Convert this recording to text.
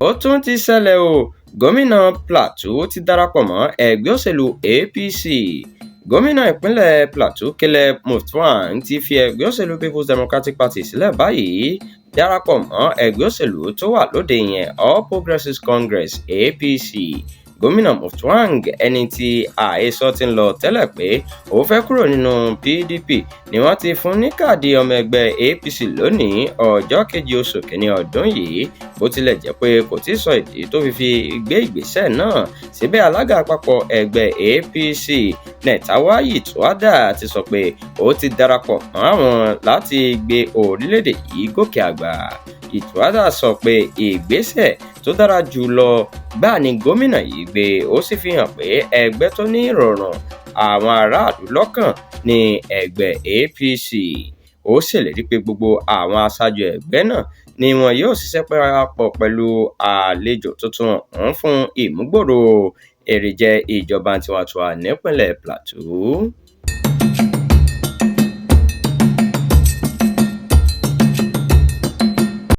Ó tún ti ṣẹlẹ̀ o, gómìnà Plateau ti darapọ̀ mọ́ ẹgbẹ́ òṣèlú APC. Gómìnà ìpínlẹ̀ Plateau Caleb Mutfwang ti fi ẹgbẹ́ òṣèlú People's Democratic Party sílẹ̀ báyìí darapọ̀ mọ́ ẹgbẹ́ òṣèlú tó wà lóde ìyẹn All Progressives Congress, APC. Gómìnà Mutfwang, ẹni tí àhesọ ti ń lọ tẹ́lẹ̀ pé ó fẹ́ kúrò nínú PDP, ni wọ́n ti fún ní káàdì ọmọ ẹgbẹ́ APC lónìí, ọjọ́ 7 oṣù kínní ọdún yìí. Bó tilẹ̀ jẹ́ pé kò tíì sọ ìdí tó fi fi gbé ìgbésẹ̀ náà, síbẹ̀ alága àpapọ̀ ẹgbẹ́ APC, Nentawe Yilwatda, ti sọ pé ó ti darapọ̀ mọ́ àwọn láti gbé orílẹ̀-èdè yìí gòkè àgbà. Yilwatda sọ pé ìgbésẹ̀ tó dára jù lọ gbáà ni gómìnà yìí gbé, ó sì fi hàn pé ẹgbẹ́ tó ní ìrọ̀rùn àwọn aráàlú lọ́kàn ní ẹgbẹ́ APC. Ó ṣèlérí pé gbogbo àwọn aṣáájú ẹgbẹ́ náà ni wọn yóò ṣiṣẹ́ papọ̀ pẹ̀lú àlejò tuntun ọ̀hún fún ìmúgbòòrò èrìjẹ ìjọba tiwantiwa nípìnlẹ̀ Plateau.